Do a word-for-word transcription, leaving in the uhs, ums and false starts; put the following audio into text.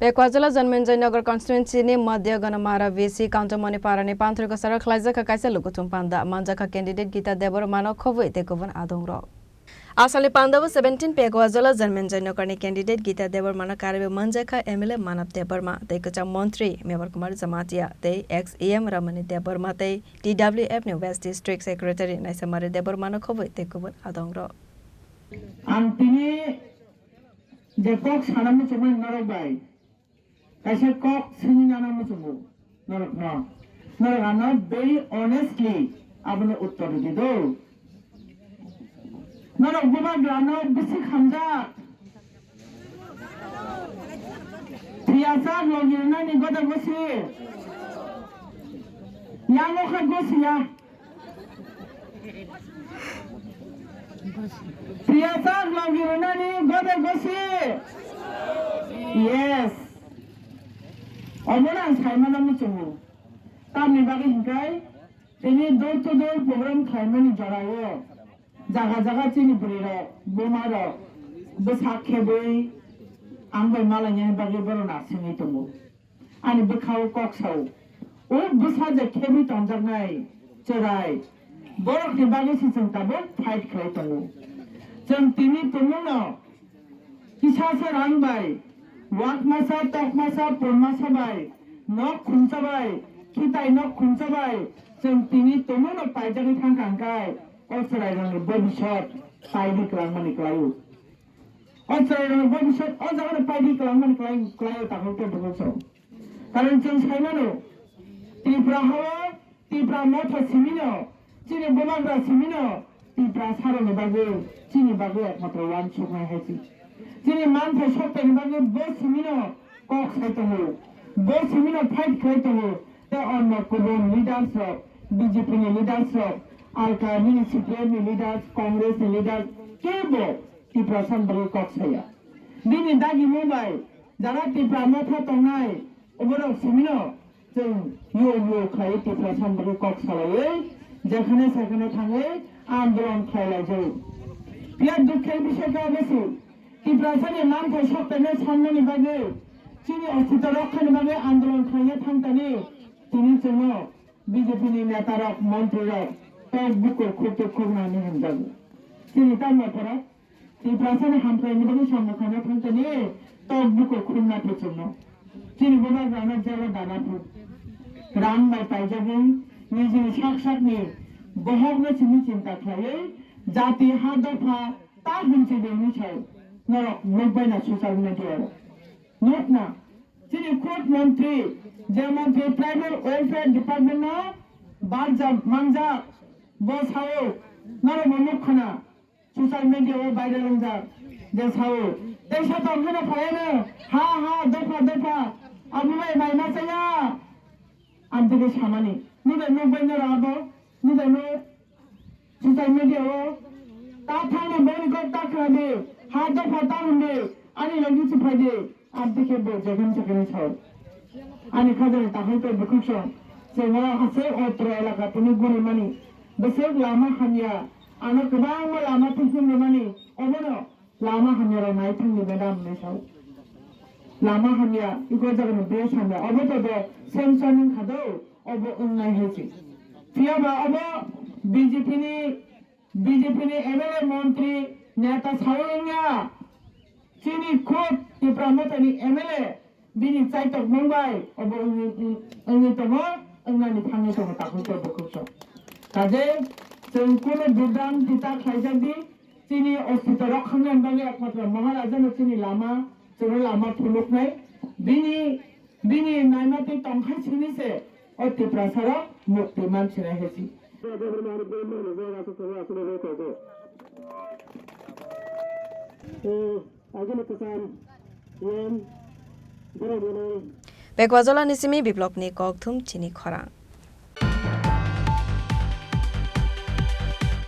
Pekwajala Janmenjoy Nagar constituency ni Madhya Ganamara V C Kantamoni Parani Panthor Gosaro khlaijak kha kaisa lukuthum panda, manjak kha candidate Gita Debbarmano khobwi tei kubun adongrok. Asali pandao seventeen Pekwajala Janmenjoy Nagar ni candidate Gita Debbarmano karwi manjak kha M L A Manav Debbarma tei kwcham montri Mebar Kumar Jamatia tei ex E M Ramani Debbarma tei T W F ni West District Secretary Naisamari Debbarmano khobwi tei kubun adongrok. Ang tini je kok sana muchungmani norok bai kaisa kok swngwi nana muchungo norokno. Norok ano very honestly abono uttor rwdi do. Norok bubagrano bisi khamjak. Phiyasa logi rwnani goda gosi. Yango kha gosi ya. Phiyasa logi rwnani goda gosi. Yes. Omono ang saimano muchungo. Tamni bagwi hinkhai tini door to door program khlaimani jorao jaga jaga chini bwrwirok, bumarok bwsa khebwi ang bai malainani bagwi borok narsingwi tongo. Ani bwkhao kok sao, o bwsa je khebwi tongjaknai chwrai, borokni bagwi se chwng tabuk fight khlai tongo. Chwng tini tumungno kisa se rang bai, wak masa, tok masa, pon masa bai, nok khumsa bai, khitai nok khumsa bai, chwng tini tumungno paijagwi thangkha hwnkhe, o chwrairokni bobisot paidi kwlangmani kwlaio. O chwrairokni bobisot o jagano paidi kwlangmani kwlai-, kwlaio takhuk tei bukhuk chwng. Karon chwng saimano, Tripura hao Tipra motha simino, chini bubagra simino, Tiprasarokni bagwi, chini bagwi ekmatro uansuknai hai se. Chini manthai soktaini bagwi bo simino kok sai tongo, bo simino fight khlai tongo, tei onno kubun leaders rok, B J P ni leaders rok, alka nini C P M ni leaders, Congress ni leaders, kebo Tiprasani bagwi kok saya. Bini dagimung bai jara Tipra motha tongnai, oborok simino chwng yo yo khlaiwi Tiprasani bagwi kok salaiwi jekhane sekhane thangwi andolon khlai laijao. Phiya dukher bisoi khe obo se, Tiprasani manthai soktaino sannani bagwi, chini ostitto rokhani bagwi andolon khlaina thangtani tini chwngno B J P ni netarok, montrirok tok bukur khuk tei khuk nani hamjago. Chini tamo borok Tiprasani hamkraini bagwi samung khaina thangtani tok bukur khuk na phuchungno. Chini bubagrano jelo dana phu. Rang bai paijagwi nijini sak sakni bohokno simi chinta khlaiwi jati ha dopha ta hwnchi de hwnwi sao. Norok nukbaina social media-o. Nukna, chini khud montri, je montri tribal welfare department no barjak manjak, bo sao, norok bo nukkhana, social media o viral wngjak, je sao, teisa tong kheno phaiano, ha ha, dopha dopha, abo bai mai ma chaya, amtwkhe samani, nubai nukbai norok abo, nubai no Social media o ta thangni boni kok ta khna di, ha dopha ta hwn di, ani logi se phai di, amtwi khe bo jekham sekham sao. Ani khajani takhuk tei bukhuk song, chwng o aswk otro elaka tini guri mani, bwswk lama hamya, ano kwbangma lama twi phunukmani, obono Lama hamya rok nai thang di madam hinwi sao. Lama hamya, iko jaga ni bridge hamya, obo to do sanction wngkha do, obo wngnai hai se. Phiya ba obo B J P ni, B J P ni M L A montri neta sao wngya. Chini khud Tipra Motha ni M L A Bini chaitokmung bai obo wngwi, wngwi tongo, wngnani thangwi tongo takhuk tei bukhuk song. Kaje chwng kunu bibranti ta khlaijak di, chini ostitto rok khangnani bagwi ekmatro Maharaja no chini lama, chwngno lama phunuknai. Bini, bini naima twi tongkhai sini se o Tiprasa rok mukti mansinai hai si. Pekwajala ni simi biplop ni kokthum chini khorang.